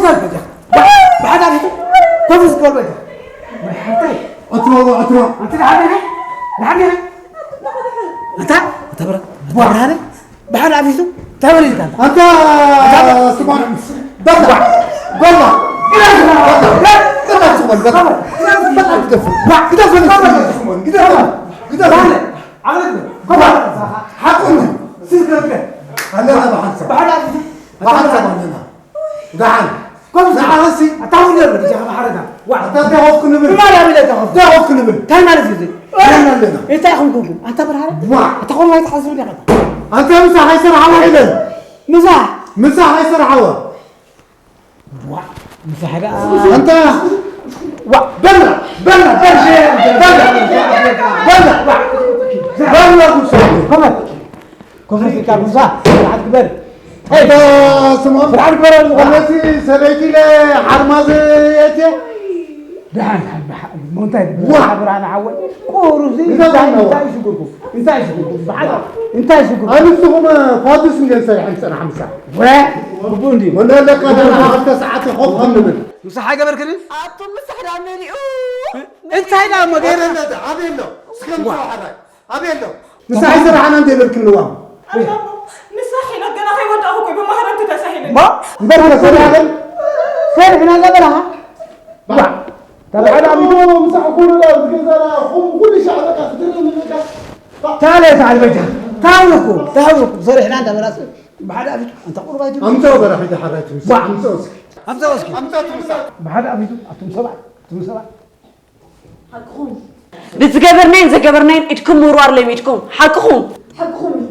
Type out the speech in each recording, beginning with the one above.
እስከ በጃ። ብሓዳ ፊቱ ኮፍ እስከ በጃ። ወይ ሓታይ። ኣትሮ ኣትሮ። ኣንተ ደሓን ነህ? ደሓን ነህ? ኣንተ ኣንተ ብራ ብሓዳ ብሓዳ ፊቱ ተበል ይልካ። ኣንተ ስማን በላ በላ። ግደፍ ግደፍ። ሓቁን ስልክ ኣለና ብሓንሳብ ብሓንሳብ ኣለና። ደሓን ንዓኸሲ ኣታ ውለድ ብጃኻ ማሕረና። ዋ ኣታ እንታይ ኮፍ ክንብል? ብማርያም ኢለ እንታይ ኮፍ እንታይ ኮፍ ክንብል? እንታይ ማለት እዩ እዚ? ደሓን ኣለና። እንታይ ኢኹም ኮንኩም? ኣንታ ብርሃነ ዋ ኣታ ኮፍ ኣይትሓስብ እንዲኻ። ኣንታ ምሳሕ ኣይሰራሓዋ ኢለን። ምሳሕ ምሳሕ ኣይሰራሓዋ። ዋ ምሳሕ ደኣ ኣንታ ዋ በላ በላ በላ በላ በላ በላ በላ ኮፍ ኢልካ ሙሳ ስርዓት ግበር። ኣታ ስምዖን ስርዓት ግበር ኣሉ። ኣነሲ ሰበይቲ ኢለ ሓርማዝ እየ። ደሓን ደሓን ደሓን። እሞ እንታይ ትብል? ዋ! ብርሃነ ሓወይ፣ ቁሩዚ እንታይ እንታይ ሽግርኩም? እንታይ ሽግርኩም? ብሓደ እንታይ ሽግርኩም? ኣንስኹም ፋዱስ እንድየን ሰሪሐን ዝጸንሓ ምሳሕ። ወ! ግቡእ እንድዩ። ወንዶ ኣለካ ደኣ ክልተ ሰዓት ኮፍ ከም ንብል። ምሳሕ ኣይገበርክን? ኣቱም ምሳሕ ደኣ መሊኡ። እንታይ ደኣ እሞ ገይረ? ኣበይ ኣሎ? ኣበይ ኣሎ? እስከ ምሳሕ ሓራይ። ኣበይ ኣሎ? ምሳሕ ኣይሰራሕናን ዘይበልክንዋ። ኣቦ፣ ምሳሕ ኢለ ገና ከይወዳእኹ እኮ ብማህረምቲ ተሳሒለ። እምበር ከሰራሕን ሰሪሕና ገበራኻ። ዋ፣ ተባዕላ ኣቦ፣ ምሳሕ እኮ ነው ላው ዝገዛና፣ ኹም ኩሉ ሻዕ በቃ ክትርኢ ንበቃ። ታለ ታል በጃ። ታውነ እኮ፣ ታውነ እኮ፣ ሰሪሕና እንዳበላስ ብሓደ ኣፊት፣ ኣንታ ቁርባ ይጅምር። ኣምፀው በራኺ ተሓራይ ትምሳሕ፣ ዋ። ኣምፀው እስኪ። ኣምፀው እስኪ። ኣምፀው ትምሳሕ። ብሓደ ኣፊቱ፣ ኣቱም ሰባት፣ ኣቱም ሰባት። ሓቅኹም። ንዝገበርናይን ዘገበርናይን ኢድኩም ምውርዋር ለሚድኩም። ሓቅኹም። ሓቅኹም እዩ።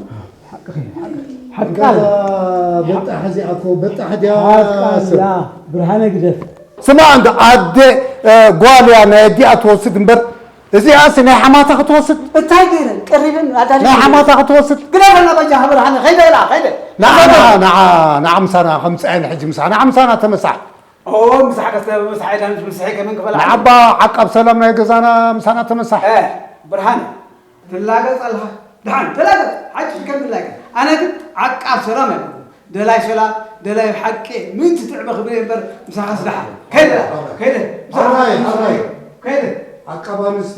ሓቅኺ፣ ሓቂ፣ ሓቂ በጣሕ እዚኣ እኮ በጣሕ ድያ ሓቃ ሰብ። እያ። ብርሃነ ግደፍ። ስማ እንዶ ኣደ፣ እ፣ ጓል እያ ናይ ኣዲኣ ትወስድ እምበር እዚኣስ ናይ ሓማታ ክትወስድ? እንታይ ገይረን? ቀሪበን ኣዳሊለን። ናይ ሓማታ ክትወስድ? ግደፈና በጃኻ ብርሃነ፣ ከይደ ኢላ፣ ከይደ። ንዓ፣ ንዓ፣ ንዓ፣ ንዓ ምሳና ከምፅአን ሕጂ ምሳና፣ ንዓ ምሳና ተመሳሕ። ኦ፣ ምሳሕ ቀስተ፣ ምሳሕ ኢላ፣ ምሳሕ ከመን ክፈላ? ንዓባ ዓቃብ ሰላም ናይ ገዛና ምሳና ተመሳሕ። እ፣ ብርሃነ፣ ትላገጽ ኣለኻ። ደሓን፣ ተላገጽ። ሓቂ ከም ትላገጽ። ኣነ ግን ዓቃብ ሰላም ኣይኮንኩን። ደላይ ሰላም፣ ደላይ ሓቂ፣ ምእንቲ ትዕበ ክብል እየ እምበር፣ ምሳኻስ ደሓን። ከይደ፣ ከይደ። ምሳኻ ሓራይ፣ ሓራይ። ከይደ። ዓቃብ ኣንስቲ።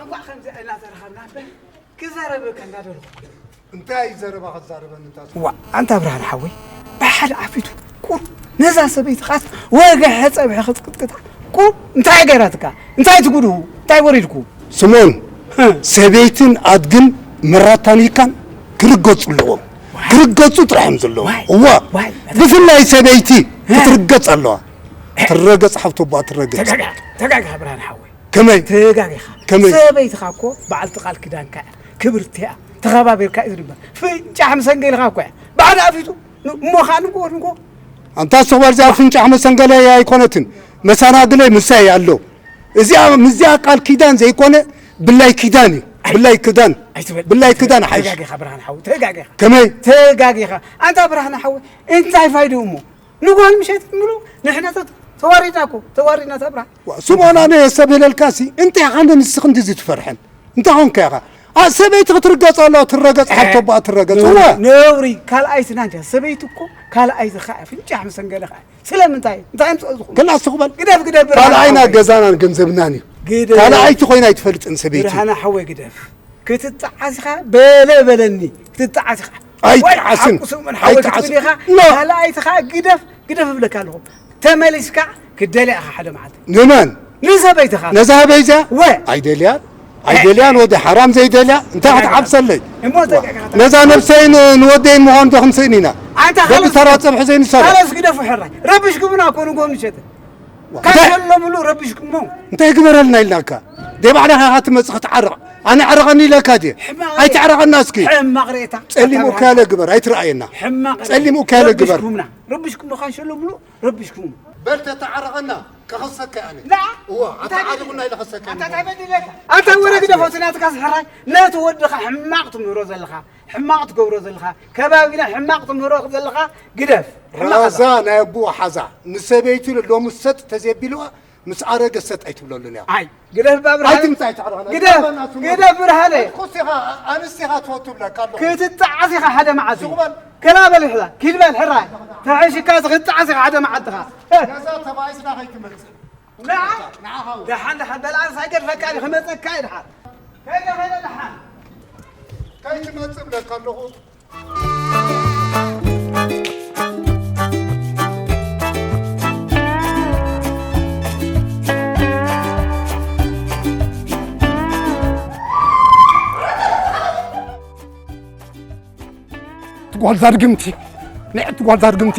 እንኳዕ ከምዚ እናተረኸብና እምበር ክዛረበካ እንዳደለኹ። እንታይ ዘረባ ክዛረበኒ እንታ ዋ፣ ኣንታ ብርሃን ሓወይ፣ ብሓደ ዓፊቱ ቁር ነዛ ሰበይትኻስ ወግሐ ጸብሒ ክትቅጥቅጣ ቁር እንታይ ገይራትካ? እንታይ ትጉድኡ? እንታይ ወሪድኩ? ስምኦን፣ እ። ሰበይትን ኣድግን መራታኒካን ክርገጹ ኣለዎም። ዋይ። ክርገጹ ጥራሕ እዮም ዘለዎም። ዋይ። እዋ፣ ዋይ። ብፍላይ ሰበይቲ እ። ክትርገጽ ኣለዋ። እ። ትረገጽ ሓፍቶ ኣቦኣ ትረገጽ። ተጋግኻ፣ ተጋግኻ ብርሃን ሓወይ። ከመይ? ተጋጊኻ። ከመይ? ሰበይትኻ እኮ በዓልቲ ቃል ኪዳንካ እያ። ክብርቲ እያ። ተኸባቢርካ እዩ ዝንበር። ፍንጫሕ መሰንገሊኻ እኮ እያ። ብሓደ ኣፊቱ ን-፣ እሞ ኸዓ ንግሆ ንግሆ። ኣንታ ኣስተኽባር እዚኣ ፍንጫሕ መሰንገለያ ኣይኮነትን። መሰናግለይ ምሳይ ኣሎ። እዚኣ፣ ምስዚኣ ቃል ኪዳን ዘይኮነ ብላይ ኪዳን እዩ። ኣይ-፣ ብላይ ክዳን። ኣይትበል። ብላይ ክዳን ሓይሽ። ተጋጊኻ ብርሃን ሓው፣ ተጋጊኻ። ከመይ? ተጋጊኻ። ኣንታ ብርሃን ሓው፣ እንታይ ፋይድኡ እሞ? ንጓል ምሸት ምሉ ንሕና ተ-፣ ተዋሪድና እኮ፣ ተዋሪድና ተብራ። ዋ፣ ስምኦን፣ ኣነ ሰብ ህለልካሲ፣ እንታይ ኢኻ ንስኺ እንደዚ ትፈርሐን? እንታይ ኾንካ ኢኻ? ኣ፣ ሰበይቲ ክትርገጽ ኣለዋ፣ ትረገጽ፣ ሓብቲ ኣቦኣ ትረገጽ። እወ። ነውሪ፣ ካልኣይቲ ናንጃ፣ ሰበይቲ እኮ ካልኣይቲ ኸዓ፣ ፍንጫሕ ምስ ሰንገለ ኸዓ። ስለምንታይ? እንታይ ምጽእ ዝኹም? ገለ ኣስተኹበል። ግደፍ፣ ግደፍ፣ ብርሃነ ካልኣይና ሓወይ። ገዛናን ገንዘብናን እዩ። ግደፍ። ካልኣይቲ ኮይና ኣይትፈልጥን ሰበይቲ። ብርሃነ ሓወይ ግደፍ። ክትጣዓስ ኢኻ፣ በለ በለኒ። ክትጣዓስ ኢኻ። ኣይጣዓስን። ወይ ሓቂ ስምዑን ሓወይ ኣይጣዓስን። ክትብል ኢኻ። ኖ። ካልኣይቲ ኸዓ ግደፍ፣ ግደፍ እብለካ ኣለኹ። ተመሊስካ ክደልያ ኢኻ ሓደ መዓልቲ። ንመን? ንሰበይትኻ። ነዛ ህበይ እዚኣ? ወ። ኣይደልያን። ኣይደልያን ወዲ ሓራም ዘይደልያ። እንታይ ኣይደልያን። ክትሓብሰለይ? እሞ እንታይ ዋ። ነዛ ነብሰይን ንወደይን ምዃኑ ዶ ክንስእን ኢና? ኣንታ በቲ ኻለስ ተራ ጸብሒ ዘይንሰርሕ። ኻለስ ግደፉ ሕራይ። ረቢሽኩምና እኮ ንጎ ምሸት። ዋ። ካሸሎ ብሉ ረቢሽኩሞ። እንታይ ግበረልና ኢልናካ? ደይ ባዕልኻ ኢኻ ትመጽእ ክትዓርቕ። ኣነ ዕረቐኒ ኢለካ ድየ? ሕማቕ ርእታ። ኣይትዕረቐና እስኪ። ሕማቕ ርእታ። ጸሊም ኣታ ኡካለ ግበር፣ ኣይትረኣየና። ሕማቕ ርእታ። ጸሊም ኡካለ ግበር። ረቢሽኩምና። ረቢሽኩሞ ካሸሎ ብሉ ረቢሽኩሞ። በል ተተዓረቐና፣ ከኸሰካ ኣነ። ና። እዋ፣ እንታይ ኣተዓሪቑና ኢለ ኸሰካ ኣታ ኣነ። እንታይ በዲለካ? ኣታ ወረ ግደፎ፣ እቲ ናትካስ ሕራይ፣ ነቲ ወድኻ ሕማቕ ትምህሮ ዘለኻ፣ ሕማቕ ትገብሮ ዘለኻ፣ ከባቢና ሕማቕ ትምህሮ ዘለኻ፣ ግደፍ። ሕማቕ ራዛ ኣለኻ። ናይ ኣቦኡ ሓዛ፣ ንሰበይቱ ሎሚ ሰጥ ተዘየቢልዋ፣ ምስ ኣረገ ሰጥ ኣይትብለሉን እያ። ኣይ፣ ግደፍ ባብርሃነ። ኣይትምጻእ ኣይትዕረቐና። ግደፍ፣ ግደፍ ብርሃነ። ክትኩስ ኢኻ፣ ኣንስቲ ኢኻ ትፈቱ ብለካ ኣለኹ። ክትጣዓስ ኢኻ ሓደ መዓልቲ። ሱቕ በል። ከላ በል ይሕላ፣ ኪድ በል ሕራይ። ተሐሽካ ክትጣዓስ ኢኻ ሓደ መዓልትኻ። ነዛ ተባኢስና ከይትመጽእ። ንዓ? ንዓ ሃው። ደሓን፣ ደሓን፣ በል ኣንስ ኣይገድፈካን፣ ክመጸካ እየ ደሓን። ከይደ፣ ከይደ ደሓን። ከይትመጽእ ብለካ ኣለኹ። ትጓል ዛርግምቲ፣ ንዕቲ ጓል ዛርግምቲ፣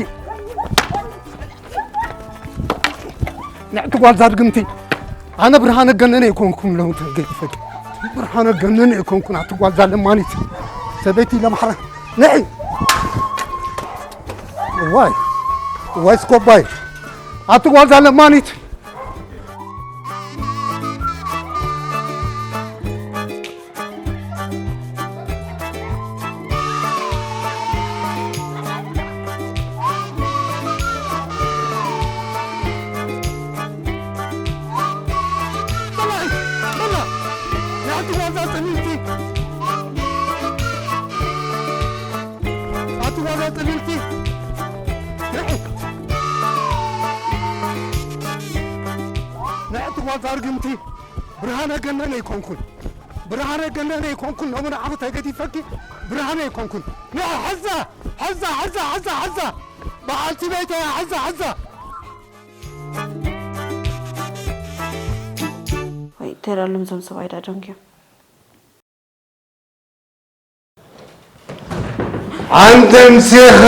ንዕቲ ጓል ዛርግምቲ። ኣነ ብርሃነ ገነነ ኣይኮንኩን ለው ተገይፈል። ብርሃነ ገነነ ኣይኮንኩን ኣቲ ጓል ዛለማኒት። ሰበይቲ ለማሕራ። ንዒ። ዋይ። ዋይ ስኮባይ። ኣቲ ጓል ዛለማኒት። ኣቲ ጓዛ ጥልልቲ፣ ንዕቲ ጓዛ ርግምቲ፣ ብርሃነ ገነነ ኣይኮንኩን። ብርሃነ ገነነ ኣይኮንኩን፣ ሎሚ ንዓኺ ተገዲፈኪ ብርሃነ ኣይኮንኩን። ንዓ፣ ሕዛ፣ ሕዛ፣ ሕዛ፣ ሕዛ፣ ሕዛ። በዓልቲ ቤተይ፣ ሕዛ፣ ሕዛ። ወይ፣ ተዳሎም እዞም ሰብኣይ ዳ ደንጉዮም። ኣንተ ምሴኸ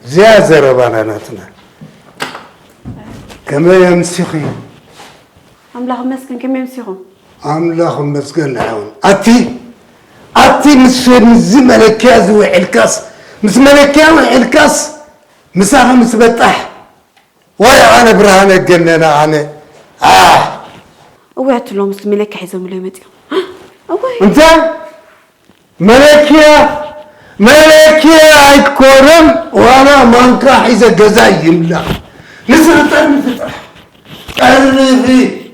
እዚኣ ዘረባና ናትና። ከመይ ኣምሲኺ? ኣምላኽ ይመስገን፣ ከመይ ኣምሲኹም? ኣምላኽ ይመስገን፣ ንዓውን። ኣቲ፣ ኣቲ ምስ፣ ምስዚ መለኪያ እዚ ውዒልካስ፣ ምስ መለኪያ ውዒልካስ፣ ምሳኻ ምስ በጣሕ፣ ወይ ኣነ ብርሃነ ገነነ ኣነ፣ ኣህ! እወ፣ ኣቲ ሎምስ መለኪያ ሒዞምለይ መጺኦም። እወ። እንታይ? መለኪያ፣ መለኪያ ኣይኮነን፣ ዋላ ማንካ ሒዘ ገዛ ይምላ። ንስኺ ጠርንፊ ጥራሕ። ጠርንፊ፣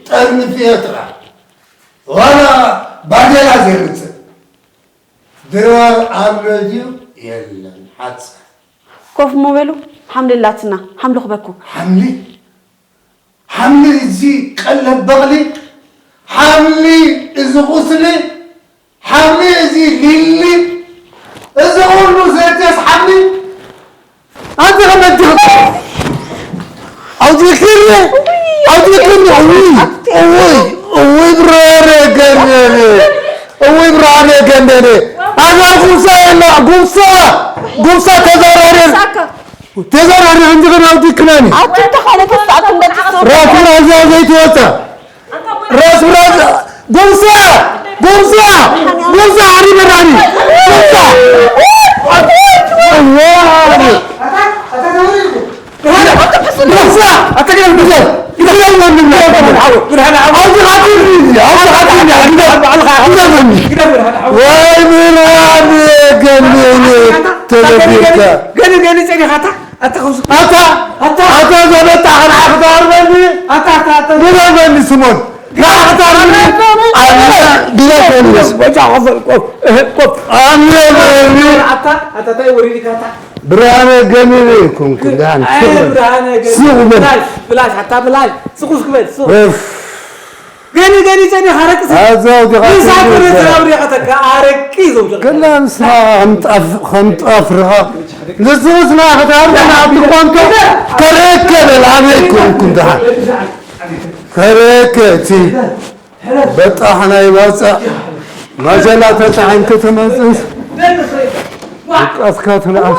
ጠርንፊ እየ ጥራሕ። ዋላ ባዴላ ዘይምጽእ። ድራር ኣሎ ድዩ? የለን። ሓጻር። ኮፍ እሞ በሉ፣ ሓምሊ ኣላትና፣ ሓምሊ ክበኩም። ሓምሊ? ሓምሊ እዚ ቀለብ በቕሊ፣ ሓምሊ እዚ ቁስሊ፣ ሓምሊ እዚ ሊሊ፣ እዚ ኩሉ ዘትየስ ሓምሊ። ኣንተ ከመይ ትኽእል? ኣውዲኽኒ፣ ኣውዲኽኒ፣ እውይ፣ እውይ፣ እውይ፣ ብርሃነ ገነነ፣ እውይ፣ ብርሃነ ገነነ። ኣዛ ጉሳ የላ፣ ጉሳ፣ ጉሳ ተዛራርየን። ተዘራሪ እንጂ ግን ኣውዲክናኒ። ኣቱም ተኻለ ተስፋ ኣቱም ደቂ ሶር። ራስ ብራዝ ዘይትወጻ። ራስ ብራዝ ጉምሳ፣ ጉምሳ፣ ጉምሳ፣ ዓሪ በራኒ። ጉምሳ። ጉምሳ። ኣውዚ ኻትኒ፣ ኣውዚ ኻትኒ፣ ኣውዚ ኻትኒ። ወይ ብርሃን ገነነ ተለፊካ። ገለ ገለ ጸኒኻታ። ኣታ ከውዚ። ኣታ፣ ኣታ፣ ኣታ ዘበጣ ኸንዓ ክተቐርበኒ። ኣታ፣ ኣታ፣ ኣታ። ግረመኒ ስሞን። ብራነ ገመደ ይኮንኩ ደሓን ስቕ በል። ስቕ በል። ስቕ። ገኒ ገኒ ጸኒኻ ኣረቂ ስቕ። ኣዛው ዲኻ ንሳ ትብል ኮነ እዛ። ተራብሪ ከተካ ኣረቂ ዘውጀ። ገላ ንስኻ ከም ጣፍ-፣ ከም ጣፍ ርኻ። ንስኻ ስና ከተሃርና ኣብ ድኳንካ ከረከ በል ኣበይ ኮንኩም ደሓን። ከረከ እቲ በጣሕ ናይ ባጽዕ ማሸላ ተጣዒምክ ትመጽእስ ድቃስካ ትንኣስ።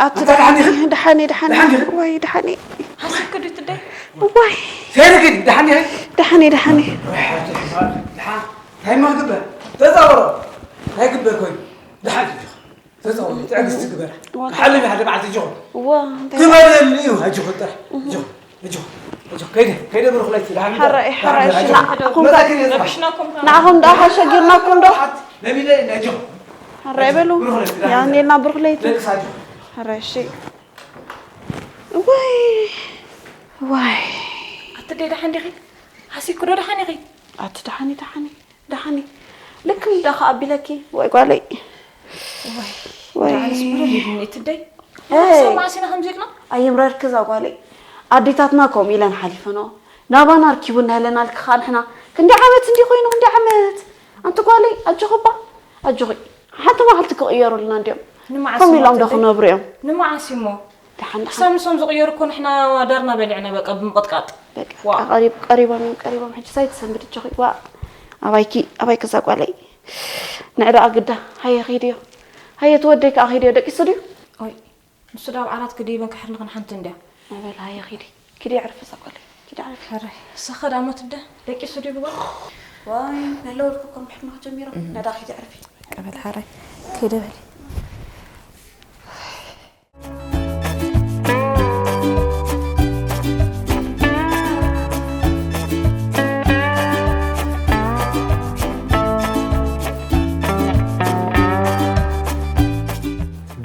ኣቲ ደሓን ደሓን ደሓን ወይ ደሓን። ሃስክ ዲት ደይ? ወይ። ደሓን ደይ? ደሓን ደሓን። ደሓን። እንታይ ማግበ? ተዛወሮ። እንታይ ግበ ኮይ? ደሓን። ተዛወሮ። ትዕግስቲ ግበራ። ሓልም ሓደ መዓልቲ ጅኹ። ዋ። ግበረኒ እዩ ሃጅኹ ጥራሕ። ጅኹ። ጅኹ። ጅኹ። ከይደ። ከይደ ብሩኽ ለይቲ። ደሓን። ሓራይ፣ ሓራይ፣ ደሓን። ሽና። መታኪን የጽባሕ። ንዓኹም ደኣ ሓሸጊርናኩም ዶ? ለሚለ ነጅኹ። ሓራይ በሉ። ብሩኽ ለይቲ። ደሓን። ያኔልና ብሩኽ ለይቲ። ደቂ ሳጅኹ። ሓራይ፣ እሺ። ዋይ፣ ዋይ። ኣቲ ደይ ደሓን ዲኺ? ሃሲኩ ዶ ደሓን ኢኺ? ኣቲ ደሓኒ፣ ደሓኒ፣ ደሓኒ። ልክም ዳኻ ኣቢለኪ፣ ወይ ጓለይ። ወይ፣ ወይ። ደሓንስ ብሩህ ይድኒ፣ እትደይ። ኤይ። ሰው ማዕሲና ከምዚ ኢልና? ኣይምረርኪ እዛ ጓለይ። ኣዴታትና ከምኡ ኢለን ሓሊፈንኦ። ናባና ኣርኪቡ እናሃለና ልክኻ ንሕና። ክንደይ ዓመት እንዲ ኮይኑ፣ ክንደይ ዓመት? ኣንቲ ጓለይ፣ ኣጆኺ እባ፣ ኣጆኺ። ሓንቲ መዓልቲ ክቕየሩልና እንድዮም። ንመዓስ ከምኡ እሞ ኢሎም ዶ ትብሊ? ክነብሩ እዮም? ንመዓስ እሞ? ደሓን፣ ደሓን። ክሳብ ንሶም ዝቕየሩ እኮ ንሕና ዳርና በሊዕና በቃ ብምቕጥቃጥ። በቃ፣ ዋ። ቀሪብ-፣ ቀሪቦም እዮም፣ ቀሪቦም። ሕጂ ሳይ ትሰንብድ እጆኺ። ዋ፣ ኣባይኪ፣ ኣባይኪ እዛ ጓለይ። ንዕዳኣ ግዳ። ሃየ፣ ኪድዮ። ሃየ፣ ትወደይ ከኣ ኪድዮ። ደቂሱ ድዩ? ኦይ፣ ንሱ ዳብ ዓራት ክድይበን ክሕርንኽን ሓንቲ እንድያ። ኣበል፣ ሃየ፣ ኪዲ። ኪዲ፣ ዕርፊ እዛ ጓለይ። ኪዲ፣ ዕርፊ። ሕራይ፣ ስኸ ዳሞ ትደ፣ ደቂሱ ድዩ ብጓል? ዋይ፣ ነለወልኩ እኮ ምሕርና ጀሚሮም። እም። ነዳ ኪዲ፣ ዕርፊ። ቀበል፣ ሕራይ። ከይደ በሊ።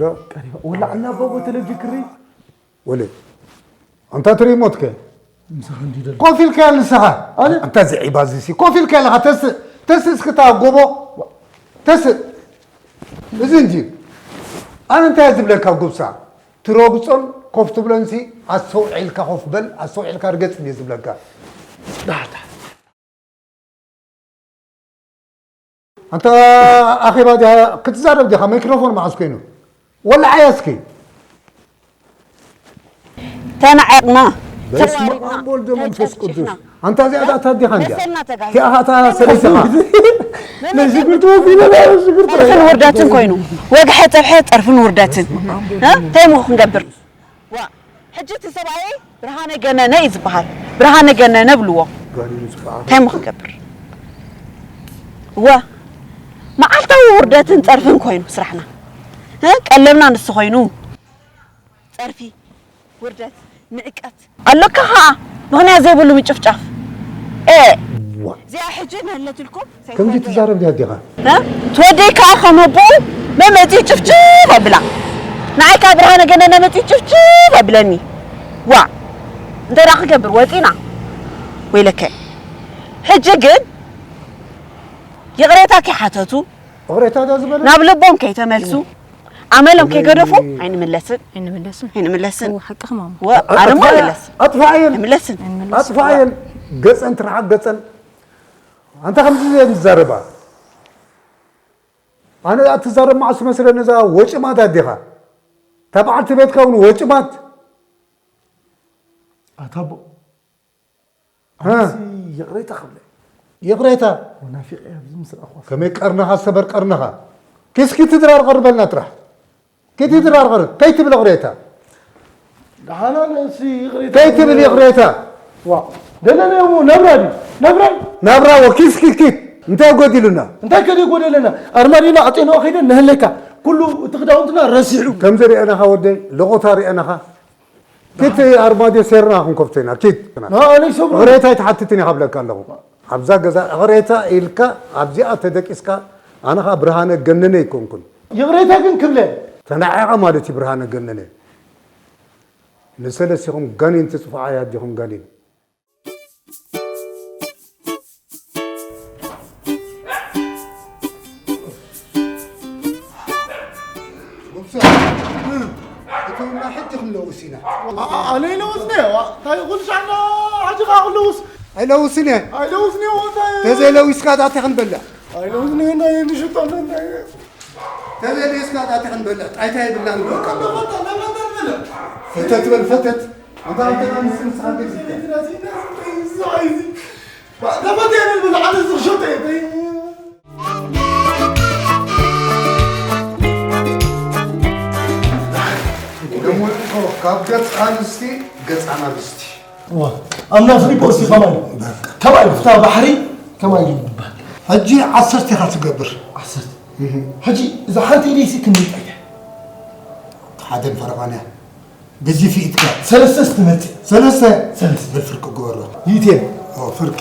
ዶ ቀሪባ ወላ ኣናባቦ ተለቪ ክሪ ወለ ኣንታ ትሪሞትከ ምሳኻ እንዲ ደል ኮፍ ኢልካ ንስኻ ኣነ ኣንታ ዝዒባ ዝሲ ኮፍ ኢልካ ኣለኻ ተስ ተስ እስክታ ጎቦ ተስ እዚ እንጂ ኣነ እንታይ ዝብለካ ጉብሳ ትረግጾን ኮፍ ትብሎንሲ ኣስተውዒልካ ኮፍ በል ኣስተውዒልካ ርገጽ እንዲ ዝብለካ ዳሕታ ኣንታ ኣኼባ ዲኻ ክትዛረብ ዲኻ ማይክሮፎን መዓስ ኮይኑ ወላ ዓያ እስኪ ተናዒቕና በስመ ተዋሪድና ኣብ ወልድ መንፈስ ቅዱስ ተጨፍጭፍና ኣንታ እዚኣ ዳእታ ዲኻ እንዲያ መሰልና ተጋሂሱ ቲኣኻ እታ ሰለይተኻ ናይ ሽጉርቲ ወፊነ ናይ ሽጉርቲ ጠርፍን ውርደትን ኮይኑ ወግሐ ጸብሐ ጠርፍን ውርደትን እ? እንታይ እሞ ክንገብር ዋ ሕጂ እቲ ሰብኣየይ ብርሃነ ገነነ እዩ ዝበሃል ብርሃነ ገነነ ብልዎ እንታይ እሞ ክንገብር ወ መዓልታዊ ውርደትን ጸርፍን ኮይኑ ስራሕና እ? ቀለብና ንሱ ኮይኑ ጸርፊ፣ ውርደት፣ ንዕቀት። ኣሎካ ኸኣ ምኽንያት ዘይብሉ ምጭፍጫፍ። ኤ! ዋ። እዚኣ ሕጂ ነህለትልኩም ከምዚ ሰይፈ ትዛረብ ድያ ኣዴኻ? እ? ትወደይ ከኣ ከም ኣቦኡ መመጺኡ ጭፍጭፍ ኣብላ። ንዓይ ከኣ ብርሃነ ገነነ መጺኡ ጭፍጭፍ ኣብለኒ። ዋ! እንታይ ደኣ ክገብር ወጺና? ወይለከ። ሕጂ ግን ይቕሬታ ከይሓተቱ፣ ይቕሬታ ዶ ዝበለ? ናብ ልቦም ከይተመልሱ፣ ኣመሎም ከይገደፉ ኣይንምለስን። ኣይንምለስን። ኣይንምለስን። እዎ፣ ሓቅኺ ማማ። ወ-፣ ኣረ እሞ ኣጥፋ-፣ ኣይንምለስን። ኣጥፋኣየን። ኣይንምለስን። ኣይንምለስን። ኣጥፋኣየን። ገጸን ትርሓቕ ገጸን። ኣንታ ከምዚ እየን ዝዛረባ። ኣነ እትዛረብ መዓስ መስለኒ እዛ ወጭማት ኣዴኻ። እታ በዓልቲ ቤትካ እውን ወጭማት። ኣታ ኣቦ፣ እ። ኣነሲ ይቕሬታ ክብለ። ይቕሬታ? ወናፊቐ ኣብዚ ምስ ረኣኹዋ። ከመይ ቀርንኻ ሰበር ቀርንኻ። ኪስኪ ትድራር ቀርበልና ጥራሕ። ኪቲ ትድራር ቀር-፣ ከይትብል ይቕሬታ። ደሓና ነሲ ይቕሬታ። ከይትብል ይቕሬታ። ዋ፣ ደለለ እሞ ነብራ ድዩ? ነብራ? ናብራ ወ ኪስኪ ኪት። እንታይ ጎዲሉና? እንታይ ከደ ጎደለና? ኣርማድዮና ኣጤንኦ ከይደ ነህለካ። ኩሉ እቲ ክዳውንትና ረሲሑ። ከምዚ ርኤናኻ ወደይ፣ ለቖታ ርኤናኻ። ኪድ ኣርማድዮ ሴርና ክንከፍቶ ኢና፣ ኪድ። ና፣ ኣነ ይሰብሩ። እቕሬታ ኣይትሓትትን ኢኻ ብለካ ኣለኹ። ኣብዛ ገዛ እቕሬታ ኢልካ ኣብዚኣ ተደቂስካ፣ ኣነ ኸኣ ብርሃነ ገነነ ኣይኮንኩን። ይቕሬታ ግን ክብለ። ተናዒቓ ማለት እዩ ብርሃነ ገነነ። ንሰለስቲኹም ጋኔን ትጽፍዓያ ዲኹም ጋኔን? ጉብሳ፣ እቶም ናይ ሕጂ ክንለውስ ኢና። ኣነ ይለውስኒ፣ እንታይ ኩሉ ሻዕና ሕጂ ኸዓ ክለውስ? ኣይለውስን እየ። ኣይለውስኒ፣ እንታይ? ተዘይለዊስካ ዳታ ክንበልዕ። ኣይለውስኒ፣ እንታይ ንሽጦ፣ እንታይ? ተዘይለዊስካ ዳታ ክንበልዕ። ጣይታ የብልናን፣ በቃ። ፈተት በል፣ ፈተት። ኣንታ፣ ኣንታ፣ ንስኻ ገዚእካ። ተፈትያ ነበር፣ ዓመት ዝኽሸጠ እየ። ደሞ እኮ ካብ ገጽ ኣንስቲ ገጽ ኣናብስቲ። እዋ፣ ኣብ ናፍሪ ፖስቲ ከማይ። በቃ። ከማይ፣ ፍታ ባሕሪ ከማይ እዩ ዝበሃል። ሕጂ ዓሰርተ ኢኻ ትገብር። ዓሰርተ። እህ። ሕጂ እዛ ሓንቲ ኢደይሲ ክንደይ ጣይታ? ሓደን ፈረቓን እያ። በዚፍ ኢድካ። ሰለስተ ስትመጽእ። ሰለስተ? ሰለስተ። በል ፍርቂ ግበሮ። ይእቴን። ኦ፣ ፍርቂ።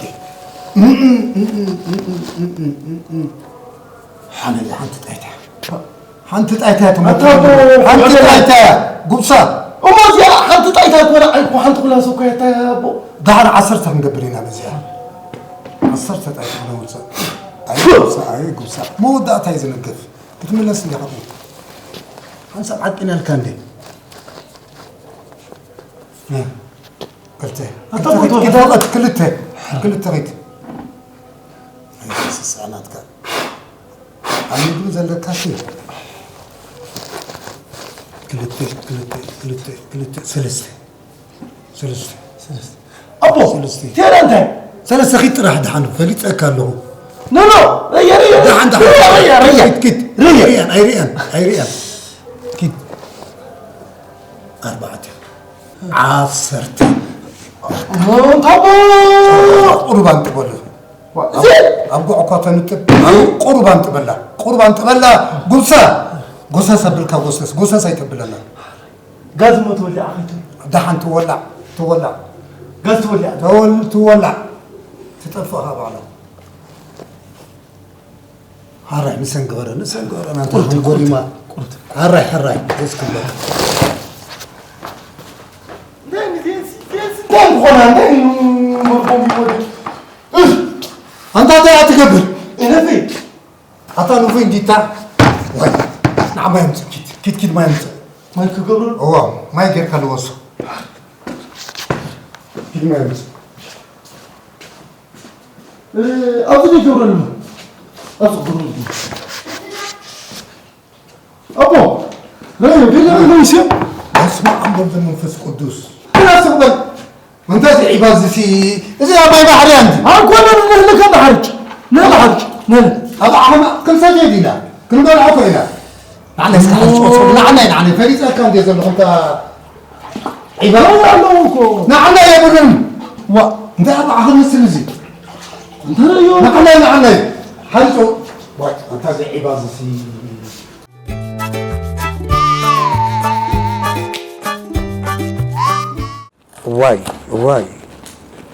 ሓነ ሓንቲ ጣይታ። ሓንቲ ጣይታ እያ ትመጽእ። ኣታ ኣቦ፣ ሓንቲ ጣይታ እያ። ጉብሳ። እሞ እዚኣ ሓንቲ ጣይታ ትበላ ኣይኮ፣ ሓንቲ ኩላ ሰው እኮ እያ እታ ኣቦ። ደሓር ዓሰርተ ክንገብር ኢና በዚኣ። ዓሰርተ ጣይታ ክነውጽእ። ኣይ ጉብሳ፣ ኣይ ጉብሳ። መወዳእታ እዩ ዝነግፍ። ክትምለስ እንዲኻ። ሓንሳብ ዓቂናልካ እንዴ? እ፣ ክልተ። ኣታ ክልተ፣ ቁጥር ክልተ፣ ክልተ፣ ክልተ ኺድ። ኣይ፣ ስስዐ ናትካ። ኣብ ምግቢ ዘለካ ሲ። ክልተ፣ ክልተ፣ ክልተ፣ ክልተ፣ ሰለስተ። ሰለስተ። ሰለስተ። ኣቦ፣ ሰለስተ። ቴራ እንታይ? ሰለስተ ኺድ ጥራሕ ደሓን ፈሊጠካ ኣለኹ። ኖ፣ ኖ፣ ረየ፣ ረየ፣ ደሓን፣ ደሓን። ረየ፣ ረየ፣ ረየ። ኪድ፣ ኪድ። ረየ። ኣይርእያን፣ ኣይርእያን፣ ኣይርእያን። ኪድ። ኣርባዕተ። ዓሰርተ። ኖ፣ ታቦ። ቁሩብ ኣንጥበሉ። እዚ ኣብ ጉዕ እኳ ተንጥብ። ቁሩብ ኣንጥበላ። ቁሩብ ኣንጥበላ። ጉብሳ። ጎሰስ ኣብልካ ጎሰስ። ጎሰስ ኣይተብለና። ጋዝ እሞ ትወልዕ ኣኸይቱ። ደሓን ትወላዕ፣ ትወላዕ። ጋዝ ትወልዕ። ትወል-፣ ትወላዕ። ትጠፍእ ካብ ባዕላ። ሓራይ ንሰን ግበረ፣ ንሰን ግበረ፣ ናንተ ቁርጥ፣ ጎሪማ። ቁርጥ፣ ቁርጥ። ሓራይ፣ ሓራይ፣ ደስ ክብለካ። እንታይ ምዜንሲ፣ ዜንሲ እንታይ ምኾና፣ እንታይ ምርኮም ይወድድ? እህ! ኣንታ እንታይ ኣትገብር? እነፊ! ኣታ ንፉይ እንዲታ? ዋይ፣ ንዓ ማይ ኣምጽእ፣ ኪድ፣ ኪድ፣ ኪድ ማይ ኣምጽእ። ማይ ክገብሩ? እዋ፣ ማይ ጌርካ ልወሶ። ኪድ ማይ ኣምጽእ። እ፣ ኣብዚ ዘይገብረሉ። ኣብዚ ክገብረሉ። ኣቦ፣ ራእዩ፣ ገለ ራእዩ፣ ራእዩ፣ ራእዩ። በስመ ኣብ ወወልድ ወመንፈስ ቅዱስ። ግዳ ስቕ በል። ኣንታ እዚ ዒባ እዚ ሲ፣ እዚ ኣብ ማይ ባሕሪ ኣንዲ። ኣይኮነን፣ ንህልከ ንሓርጭ፣ ንህልሓርጭ፣ ንህል። ኣብ ዓኸማ ክንሰትዮ ዲና፣ ክንበልዖ ኮይና። ንዓና እስከ ሓርጭ ወጽኡ፣ ንዓና፣ ንዓና፣ ፈሊጠካ እንድየ ዘለኹ፣ እንታ ዒባ። ራእዩ ኣለዎ እኮ። ንዓና የብሉን። ዋ፣ እንታይ ኣብ ዓኸ መስል እዚ? እንታይ ራእዩ? ንዓና፣ ንዓና፣ ሓርጭ ወ-፣ ዋ፣ ኣንታ እዚ ዒባ እዚ ሲ። እዋይ፣ እዋይ፣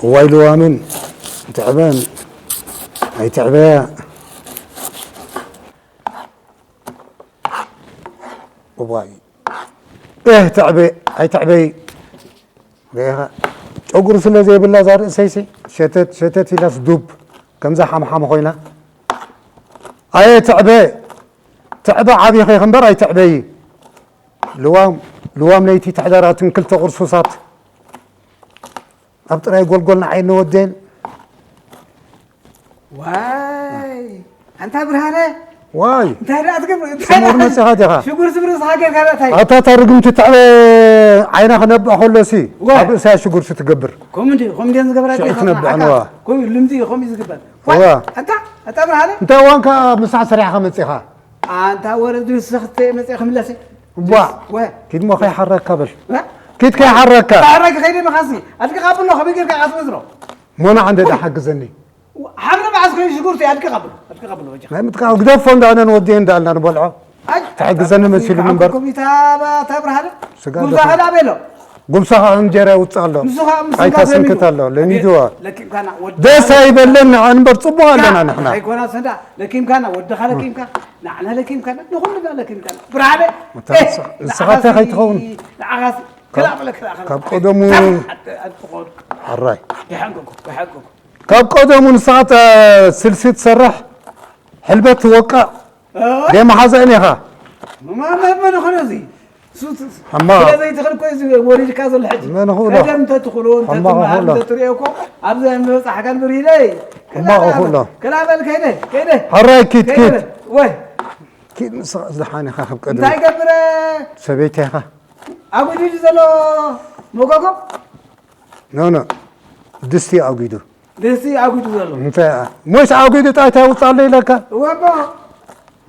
እዋይ ልዋምን ትዕበን ኣይትዕበያ። እዋይ፣ ኤህ ትዕበ ኣይትዕበይ። ርኢኻ፣ ጨጉሪ ስለ ዘይብላ እዛ ርእሰይሲ ሸተት ሸተት ኢላስ ዱብ ከምዛ ሓምሓም ኮይና። ኣየ ትዕበ፣ ትዕበ ዓቢኺ እምበር ኣይትዕበዪ። ልዋም፣ ልዋም ለይቲ ተሕደራትን ክልተ ቁርሱሳት ኣብ ጥራይ ጎልጎል ንዓይ እንወደን። ዋይ፣ ኣንታ ብርሃነ። ዋይ። እንታይ ደኣ ትገብር? እንታይ ስሙር ደኣ መጺኻ ዲኻ? ሽጉር ስብሪ ዝሃገር ጋር እንታይ? ኣታ እታ ርግምቲ ትዕበ ዓይና ክነብዕ ከሎሲ ዋ። ኣብ ርእሳ ሽጉርቲ ትገብር። ከምኡ እንዲ፣ ከምኡ እንዲ ዝገብራ ሽዑ ዲኻ? ትነብዕ ንዓካ። ነዋ። ከምኡ ልምዲ እዩ፣ ከምኡ እዩ ዝግበር። ዋይ፣ እዋ። ኣታ፣ ኣታ ብርሃነ። እንታይ ዋንካ ምሳሕ ሰሪሕኻ መጺኻ? ኣንታ ወረዱ ስኽተ መጺኣ ክምለስ። ዋ። ወ። ኪድ ሞ ከይሓረካ በል። እ? ኪድ ከይሓረካ። ሓረግ ከይደ መኻሲ። ኣድቂ ካብሎ ከመይ ጌርካ ኣትመዝሮ? ሞና ዓንደ ዳ ሓግዘኒ። ሓምረ መዓዝ ኮይኑ ሽጉርቲ ኣድቂ ካብሎ። ኣድቂ ካብሎ ወጃ። ናይ ምጥቃ ግደፎ እንዳነ ንወዲ እንዳልና ንበልዖ። ኣይ። ትሕግዘኒ መሲሉ ምበር። ኮሚታ ባ-፣ ታብርሃለ? ስጋ ጉዛ ደፋ። ከዳ ቤሎ። ጉምሳኻ እንጀራ ይውፅእ ኣሎ። ንሱ ኸዓ ምስ ኣይታ እንዳ ስንክት በሚሉ። ኣሎ። ለሚድዋ። ለኪምካና ወዲ ደስ ኣይበለን ንዓ እምበር ፅቡቕ ኣለና ንሕና። ኣይኮና ሰንዳ ለኪምካና ወድኻ ለኪምካ ንዓና ለኪምካና ንኹልና ለኪምካና። ብርሃነ። እታ ኤህ፣ ንስኻ፣ ንስኻ ንዓኻሲ፣ እንታይ ከይትኸውን? ንዓኻሲ። ክላእ በለ ክላእ ክላእ። ካብ ቀደሙ ኣራይ ይሓንቀኩ ይሓንቀኩ። ካብ ቀደሙ ንስኻ ስልሲ ትሰርሕ ሕልበት ትወቅዕ ደይ መሓዘእን ኢኻ። ማመመን ኾነ እዚ ሕማቕ። ዘይትኽእል እኮ እዚ ወሪድካ ዘሎ ሕጂ መን ኽእሎ? ቀደም እንተትኽእሎ ሕማቕ እንተትመሃር ኽእሎ? እንተትሪኦ እኮ ኣብዚ ምብፃሕካ ንብርሂለይ ሕማቕ ኽእሎ? ክላበል ከይደ ከይደ ሕራይ ኪድ ከይደ ኪድ ወይ ኪድ ንስኻ ዝደሓን ኢኻ ካብ ቀደሙ እንታይ ገብረ ሰበይቲ ኢኻ። ኣጉዲ ድዩ ዘሎ መጎጎ ኖ ኖ ድስቲ ኣጒዱ ድስቲ ኣጉዲ ዘሎ እንታይ ሞይስ ኣጒዱ ጣይታ ይውፃለ ኢለካ እወቦ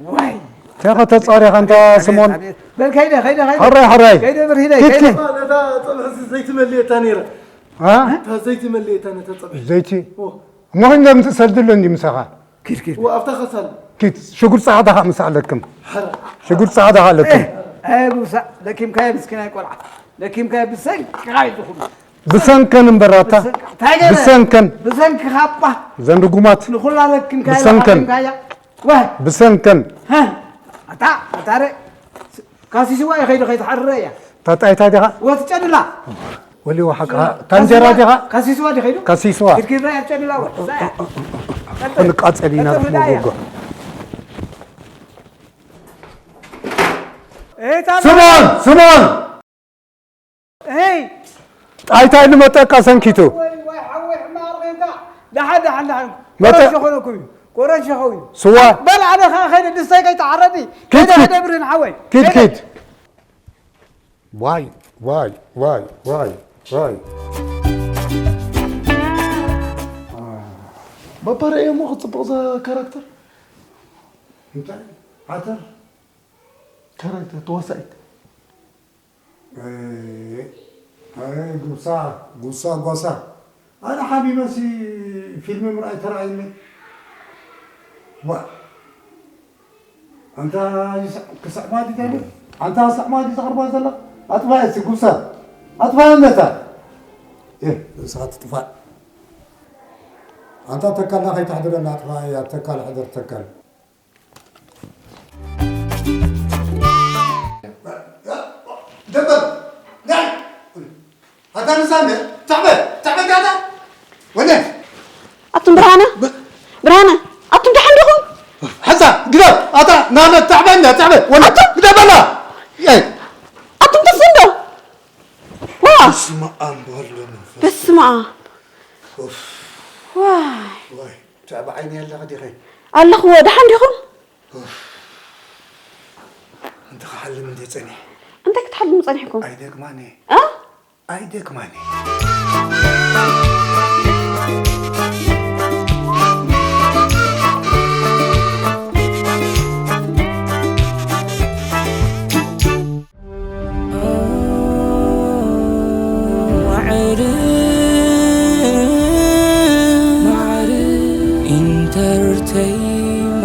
ወይ እንታይ ኸ ተፃሪኻ እንታ ስሞን በል ከይደ ከይደ ከይደ ሕራይ ሕራይ ከይደ ብርሂደ ኪድ ከይደ ኪድ ነታ ፀብሒ ዘይቲ መሊእታ ነይራ አ? እታ ዘይቲ መሊእታ ነታ ፀብሒ ዘይቲ ኦ፣ እሞ ክንደ ምትእሰል ድሎ እንዲ ምሳኻ ኪድ ኪድ ኦ፣ ኣብታ ኸሳል ኪድ ሽጉር ፃዕዳ ኻ ምሳዕ ኣለክም ሓራ ሽጉር ፃዕዳ ኻ ኣለክም ኣይ ጉሳ ለኪምካዮ ምስኪናይ ቆልዓ ለኪምካዮ ብሰንኪኻ እዩ ዝኹሉ ብሰንከን እምበራታ እንታይ ገለ? ብሰንከን ብሰንኪኻ እባ ዘን ርጉማት ንኹላ ለኪምካዮ ብሰንከን። ለኪምካያ ወይ ብሰንከን ሀ፣ ኣታ ኣታረ ካሲስዋ ይኸይዱ ከይትሓርረ እያ ታጣይታ ዲኻ ወትጨድላ ወሊዎ ሓቅኻ ታንጀራ ዲኻ ካሲስዋ ዲኸይዱ ካሲስዋ ግድግዳ ያጨድላ ወ ክንቃፀል ኢና እጥፍዳ እያ። መጎጎ ኤታ ስሞን ስሞን ሄይ ጣይታይ ንመጠቃ ሰንኪቱ ወይ ወይ ሓወይ ሕማቕ ሬንታ ደሓን ደሓን ደሓን መጠ- ቆረሽ ኾነኩም እዩ ቆረሽ ኸውን ስዋ በል ኣነ ኸዓ ኸይደ ድስታይ ከይተዓረዲ ኪድ፣ ከይደ ኪድ። ከይደ ብርህን ሓወይ ኪድ ከይደ። ኪድ ዋይ ዋይ ዋይ ዋይ ዋይ ባባ ረእየሞ ክፅቡቕ ዘ ካራክተር እንታይ ዓተር ካራክተር ተዋሳኢት ጉሳ ጉሳ ጓሳ ኣነ ሓቢበሲ ፊልሚ ምርኣይ ተረኣይኒ ዋ ኣንታ ክስዕማ ዲታኒ ኣንታ ስዕማ ዲ ዘቕርባ ዘላ ኣጥፋ እሲ ጉሳ ኣጥፋ ነታ ንስኻ ትጥፋእ ኣንታ ተካልና ከይተሕድረና ኣጥፋ እያ ተካል ሕደር ተካል ደበል ናይ ኣታ ንሳነ ታዕበ ታዕበ ጋታ ወነ ኣቱም ብርሃነ ብርሃነ ኣቱም ደሓን ዲኹም? ሓዛ ግዳ ኣታ ናነ ታዕበ እንደ ታዕበ ወነ ግዳ በላ ኣይ ኣቱም ተስንዶ ዋ ስማ ኣምቦር ለመንፈስ በስመ ኣብ ዋይ ወይ ብዛዕባ ዓይኒ ኣለኻ ዲኸ ኣለኹዎ ደሓን ዲኹም? እንተ ክሓልም እንደ ጸኒሕ እንታይ ክትሓልሙ ጸኒሕኩም? ኣይደግማኒ እ? ኣይደግማኒ ማዕረ ማዕረ ኢንተርተይን